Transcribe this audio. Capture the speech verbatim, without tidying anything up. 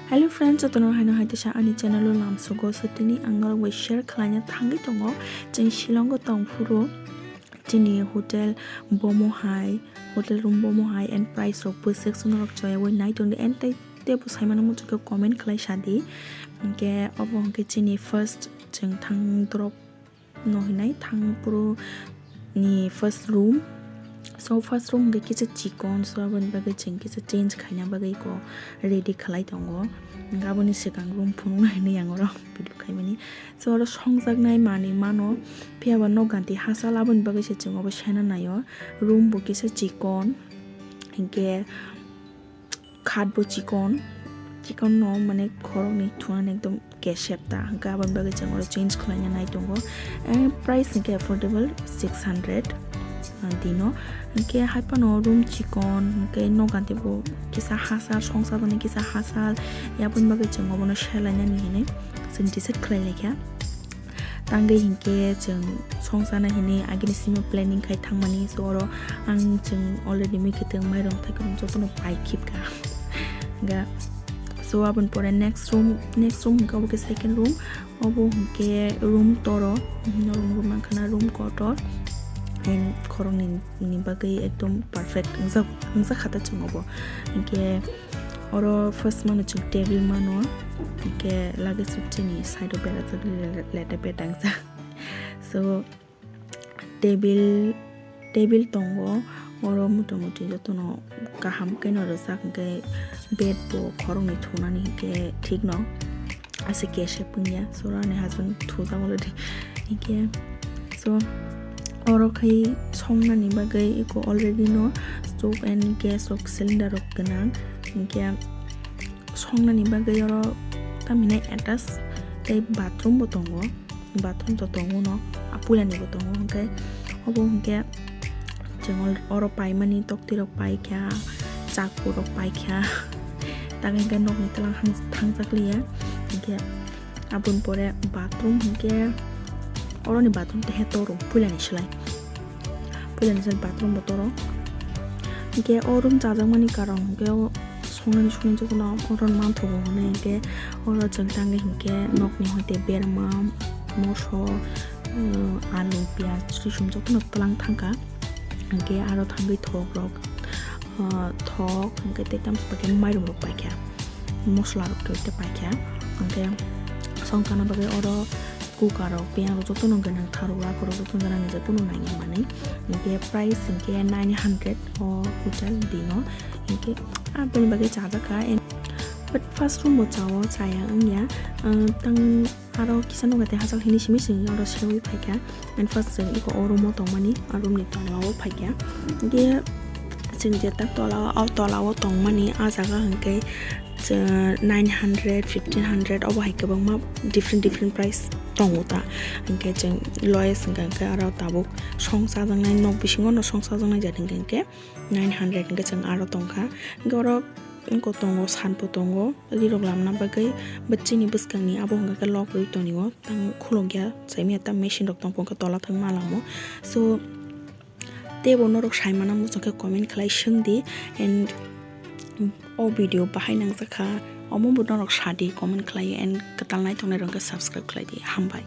Hello friends, jotono haino hai teisa ani channel o lamsogo. So tini ang norok bai share khlaina thangwi tongo. Chwng Shillong o tong phuru chini hotel bomo hai, hotel room bomo hai and price rok bwswk se norok choyawi nai tongdi and tei tebo saimano muchungkhe comment khlai sadi. Hinkhe obo hinkhe chini first chwng thang drop no hinai thang phuru ni first room. So first room hinkhe kisa chikon, so aboni bagwi chwng kisa change khaina bagwi ko ready khlai tongo. Hinkhe aboni swkang room phunukna hinwi ang oro video khaimani. So oro songjaknai manwi mano, phiyaba nok ganti hachal, aboni bagwi se chwng obo sena naio. Room bo kisa chikon, hinkhe khat bo chikon, chikon no mane khoroknwi thunani ekdom kesep ta, hwnkhe aboni bagwi chwng oro change khlaina nai tongo. Eh, price hwnkhe affordable, six hundred, ah, dino. Hwnkhe hai phano room chikon, hwnkhe nok ganti bo kisa hachal, songchajani kisa hachal, aboni bagwi chwng obono selainani hinwi chwng decide khlai laikha. Tangwi hinkhe chwng songchana hinwi agini simi planning khai thangmani, so oro ang chwng already mui kwtwng mairung thaikwrwng jotono pai khibkha. Ga, so aboni pore next room, next room hinkhe obo khe second room, obo hinkhe room toro, norok nugwi mankha na room kotor, and khoroknwi ni bagwi ekdom perfect wngjak, wngjak kha ta chwng obo. Hinkhe oro first mano chwng table mano, hinkhe lage swk chini side o berajak le-, le-, lete bed dangjak. So table, table tongo, oro motamuti jotono kaham khe no rwjak, hinkhe bed bo khoroknwi thunani hinkhe thik no. Ase kesep wngya, so ani husband thujak already. Hinkhe so oro khai songnani bagwi eko already no stove and gas rok cylinder rok gwnang. Hinkhe songnani bagwi oro tamhinai attach tei bathroom bo tongo, bathroom to tongo no, a puilani bo tongo, hinkhe obo hinkhe chwng oro paimani tokti rok paikha, chaku rok paikha, tang hinkhe nokni tlang thang-, thangjak liya, hinkhe aboni pore bathroom hinkhe oroni bathroom tehe toro puilani slai, puilani slai bathroom bo toro, hinkhe o room chajakmani karon hinkhe o songnani songni jotono oro manthogo hwnwi hinkhe oro chwng tangwi hinkhe nokni hoite berma, moso, alu, piyaj, risum jotono twlang thangkha. Hinkhe aro thangwi thok rok, ah, thok, hinkhe tei tamsa paikhe mairum rok paikha, mosola rok tei paikha. Hinkhe songchana bagwi oro cooker rok, piyaj rok jotono gwnang, tharok rok jotono gwnang, nijak kunu nangya manwi. Hinkhe price hinkhe nine hundred o hotel dino. Hinkhe aboni bagwi chajakha. But first room bo chao, chaya wngya. Ah, tang Aro kisa nokha tei hachal hini simi simi oro seui phaikha. And first chwng eko o room o tongmani, a room ni tola o phaikha. Hinkhe chwng je tak tola o, o tola o tongmani, a jaga hinkhe chwng nine hundred, fifteen hundred obo hai kwbangma different different price tongo ta. Hinkhe chwng lowest hinkhe aro tabuk song chajaknai nok bisingo no song chajaknai jat hinkhe nine hundred hinkhe chwng aro tongkha. Hinkhe oro eko tongo, sanpo tongo, rirok lamna bagwi, but chini bwskangni abo hwnka khe logwi tonio, tang khulokya, saimanya ta machine rok tongkha tola thang malamo. So, teibo norok saimano muchungkhe comment khlai swngdi, and o video bahai nangjakha, omobo norok sadi comment khlai, and kwtal naithoknai rok khe subscribe khlai di, hambai.